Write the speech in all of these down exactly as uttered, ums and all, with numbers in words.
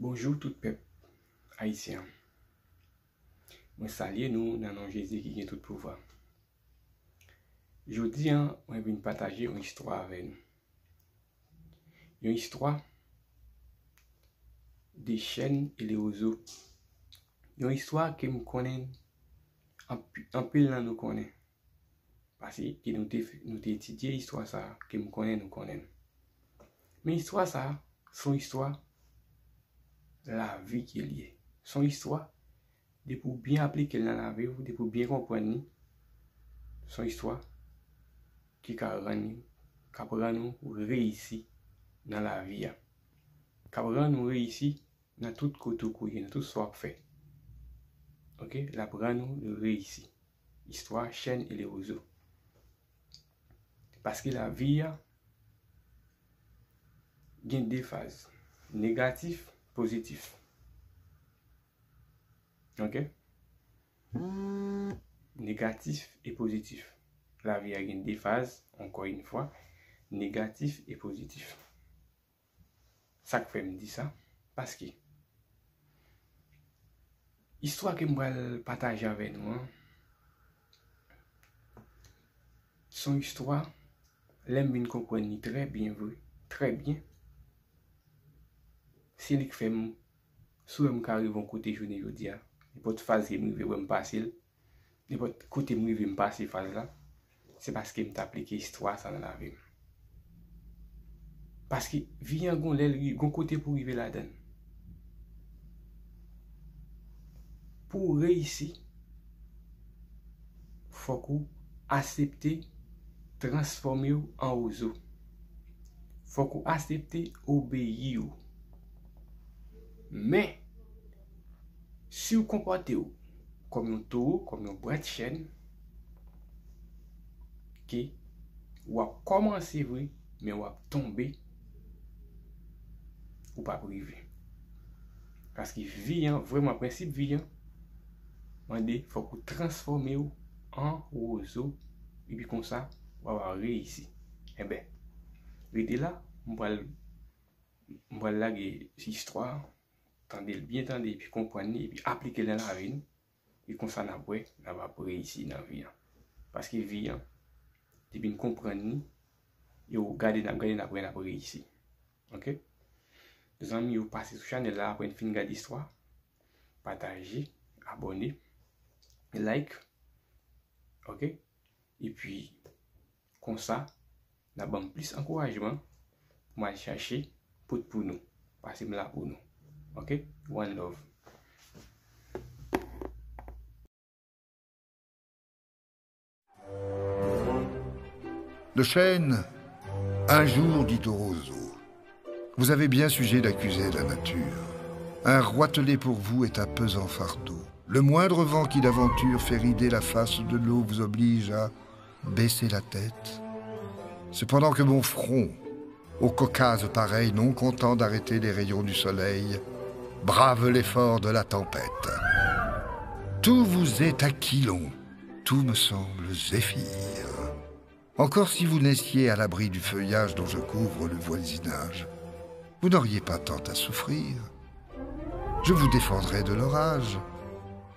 Bonjou tout pèp ayisyen an. Mwen salye nou nan non Jezi ki gen tout pouvwa. Jodi a, mwen vin pataje yon istwa avè nou. Yon istwa de Chen e Lewozo. Yon istwa ke m konnen anpi-, anpil nan nou konnen. Paske ke nou te, nou te etidye istwa sa a, ke m konnen nou konnen l. Men istwa sa a, se yon istwa lavi ke l ye. Se yon istwa, depi w byen aplike l nan lavi w, depi w byen konprann li, se yon istwa ki ka rann, k ap rann ou reyisi nan lavi a. K ap rann ou reyisi nan tout kote ou ye, nan tout sa w ap fè. Oke? L ap rann ou reyisi. Istwa Chen e Lewozo. Paske lavi a gen de faz. Negatif, pozitif. Oke? Negatif e pozitif. Lavi a gen de faz, ankò yon fwa. Negatif e pozitif. Sa k fè m di sa? Paske istwa ke m pral pataje avè nou an, se yon istwa, lè m vin konprann li trè byen vre, trè byen, se li k fè m, si w wè m ka rive yon kote jounen jodi a, nenpòt faz ke m rive wè m pase l, nenpòt kote m rive m pase faz la, se paske m t aplike istwa sa nan lavi m. Paske vi an gon lè l ri-, gon kote pou rive ladan l. Pou w reyisi, fòk ou aksepte transfòme w an wozo. Fòk ou aksepte obeyi w. Men, si w konpòte w kòm yon towo, kòm yon bwat chen, ke w ap kòmanse vre, men w ap tonbe, ou p ap rive. Paske vi an, vrèman, prensip vi an, mande fòk ou transfòme w an wozo, epi konsa, w ap reyisi. Enben, rete la, m pral, m pral lage istwa, tande l byen tande, epi konprann li, epi aplike l nan lavi nou. E konsa n ap wè, n ap, ap reyisi nan vi an. Paske vi an, depi n konprann li, e w gade, n ap gade, n ap wè, n ap reyisi. Oke? Zanmi yo, pase sou chanèl la, apre n fin gade istwa, pataje, abòne, like. Oke? Epi, konsa, n ap ban m plis ankourajman pou m al chache pot pou nou. Paske m la pou nou. Oke? One love. Le chêne, un jour, dit au roseau, vous avez bien sujet d'accuser la nature. Un roitelet pour vous est un pesant fardeau. Le moindre vent qui d'aventure fait rider la face de l'eau vous oblige à baisser la tête. Cependant que mon front, au Caucase pareil, non content d'arrêter les rayons du soleil, brave l'effort de la tempête. Tout vous est aquilon, tout me semble zéphyr. Encore si vous naissiez à l'abri du feuillage dont je couvre le voisinage, vous n'auriez pas tant à souffrir. Je vous défendrais de l'orage,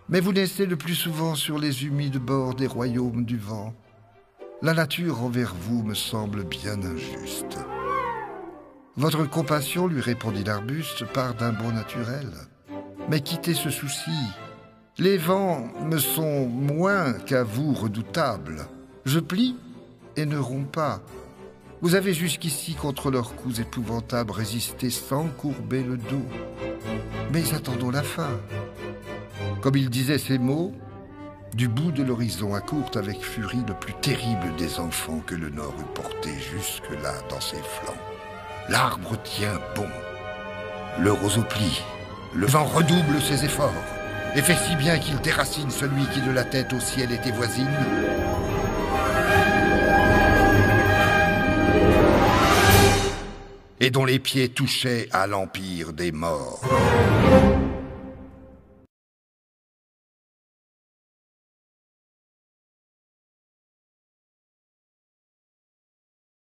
mais vous naissez le plus souvent sur les humides bords des royaumes du vent. La nature envers vous me semble bien injuste. Votre compassion, lui répondit l'arbuste, part d'un bon naturel. Mais quittez ce souci. Les vents me sont moins qu'à vous redoutables. Je plie et ne romps pas. Vous avez jusqu'ici, contre leurs coups épouvantables, résisté sans courber le dos. Mais attendons la fin. Comme il disait ces mots, du bout de l'horizon accourt avec furie le plus terrible des enfants que le Nord eût porté jusque-là dans ses flancs. L'arbre tient bon. Le roseau plie. Le vent redouble ses efforts et fait si bien qu'il déracine celui qui de la tête au ciel était voisine et dont les pieds touchaient à l'empire des morts.